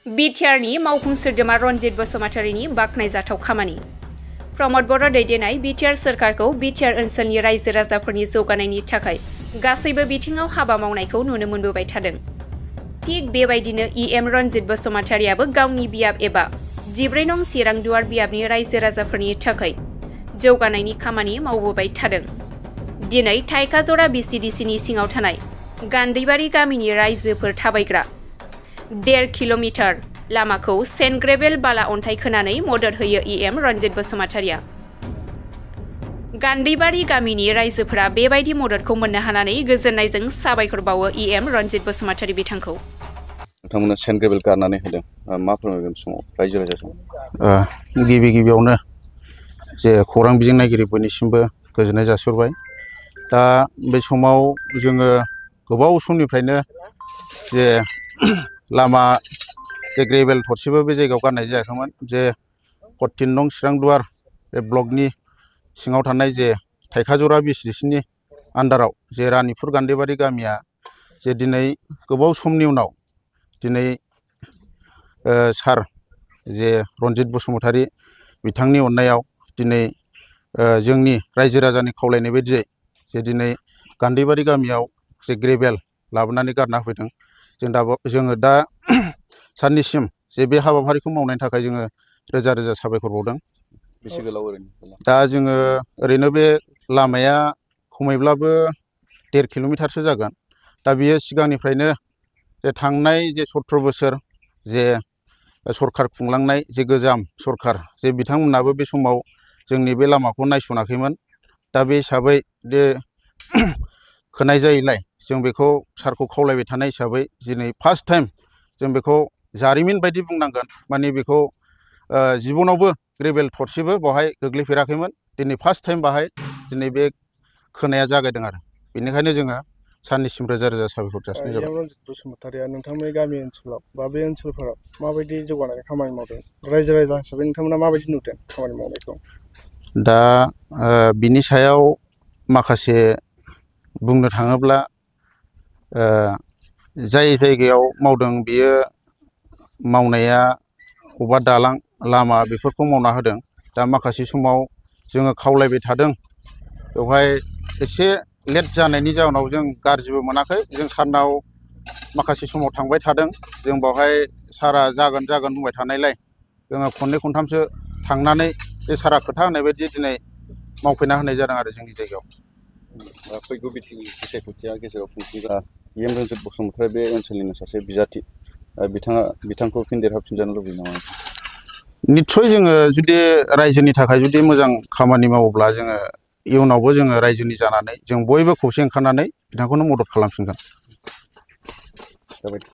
बिटिआरनि मावफुं सोद्रोमा रनजित बसुमतारीनि बाख्नायजाथाव खामानि। प्रमद बर' दैदेननाय बिटिआर सोरखारखौ बिटिआर ओनसोलनि रायजो राजाफोरनि जौगानायनि थाखाय गासैबो बिथिङाव हाबा मावनायखौ नुनो मोनबोबाय थादों। थिग बेबायदिनो इएम रनजित बसुमतारीयाबो गावनि बियाब एबा 14 नं चिरांदुवार बियाबनि रायजो राजाफोरनि थाखाय जौगानायनि खामानि मावबोबाय थादों। दिनै थाइखाजरा बिसिडिसिनि सिङाव थानाय गान्दैबारि गामिनि रायजोफोर थाबायग्रा 1.5 किल'मिटार लामाखौ सेन्ट ग्रेभेल बाला अन्थाइ खोनानै मदद होयो इएम रनजित बसुमतारीया। गान्दैबारि गामिनि रायजोफोरा बेबायदि मददखौ मोननो हानानै गोजोननायजों साबायखर बावो इएम रनजित बसुमतारी बिथांखौ। नोंथांमोना सेन्ट ग्रेभेल गारनानै होदों, मा फोरमायगोन समाव रायजो राजाजों? गिबियावनो जे खौरां बिजों नायगिरि बयनिसिमबो गोजोननाय जासिहरबाय। दा बे समाव जोङो गोबाव समनिफ्रायनो जे लामा जे ग्रेभेल थरसेबो बे जायगायाव गारनाय जायाखैमोन। जे 14 नं चिरांदुवार बे ब्लकनि सिङाव थानाय जे थाइखाजरा बिसिडिसिनि आन्दाराव जे रानिपुर गान्दैबारि गामिया जे दिनै गोबाव समनि उनाव दिनै सार जे रनजित बसुमतारी बिथांनि अननायाव दिनै जोंनि रायजो राजानि खावलायनाय बायदियै जे दिनै गान्दैबारि गामियाव जे ग्रेभेल लाबोनानै गारना होफैदों। जोङो दा साननिसिम जे बे हाबाफारिखौ मावनायनि थाखाय जोङो रोजा रोजा साबायखर बावदों। बेसे गोलाव ओरैनो? दा जोङो ओरैनो बे लामाया खमैब्लाबो 1.5 किल'मिटारसो जागोन। दा बियो सिगांनिफ्रायनो जे थांनाय जे 17 बोसोर जे सरखार खुंलांनाय जे गोजाम सरखार जे बिथांमोनाबो बे समाव जोंनि बे लामाखौ नायस'नाखैमोन। दा बे हिसाबै जे खोनाय जायैलाय जों बेखौ सारखौ खावलायबाय थानाय हिसाबै दिनै फार्स्ट टाइम जों बेखौ जारिमिन बायदि बुंनांगोन। माने बेखौ जिबनावबो ग्रेभेल थरसेबो बेवहाय गोग्लैफेराखैमोन। दिनै फार्स्ट टाइम बाहाय दिनै बे खोनाया जागायदों आरो बेनिखायनो जोङो साननिसिम रोजा रोजा साबायखर जासिनाय जाबाय। रनजित बसुमतारीया नोंथांमोननि गामि ओनसोलाव बा बे ओनसोलफोराव माबायदि जौगानायनि खामानि मावदों? रायजो राजा हिसाबै नोंथांमोना माबायदि नुदों खामानि मावनायखौ? दा बिनि सायाव माखासे बुंनो थाङोब्ला जाय जायगायाव मावदों बियो मावनाया अबेबा दालां लामा बेफोरखौ मावना होदों। दा माखासे समाव जोङो खावलायबाय थादों, बेवहाय एसे लेट जानायनि जाहोनाव जों गाज्रिबो मोनाखै। जों सारनाव माखासे समाव थांबाय थादों। जों बेवहाय सारा जागोन बुंबाय थानायलाय जोङो खननै खनथामसो थांनानै बे सारा खोथा होनाय बायदि दिनै मावफैना होनाय जादों आरो जोंनि जायगायाव। फैगौ बिसायख'थिया गेजेराव खुंफैब्ला इएम रनजित बसुमतारी बे ओनसोलनिनो सासे बिजाथि, बिथांखौ फिन देरहाबफिनजानो लुबैयो नामा? निस्सय जोङो जुदि रायजोनि थाखाय जुदि मोजां खामानि मावोब्ला जोङो इयुनावबो जोङो रायजोनि जानानै जों बयबो खौसे ओंखारनानै बिथांखौनो मदद खालामफिनगोन।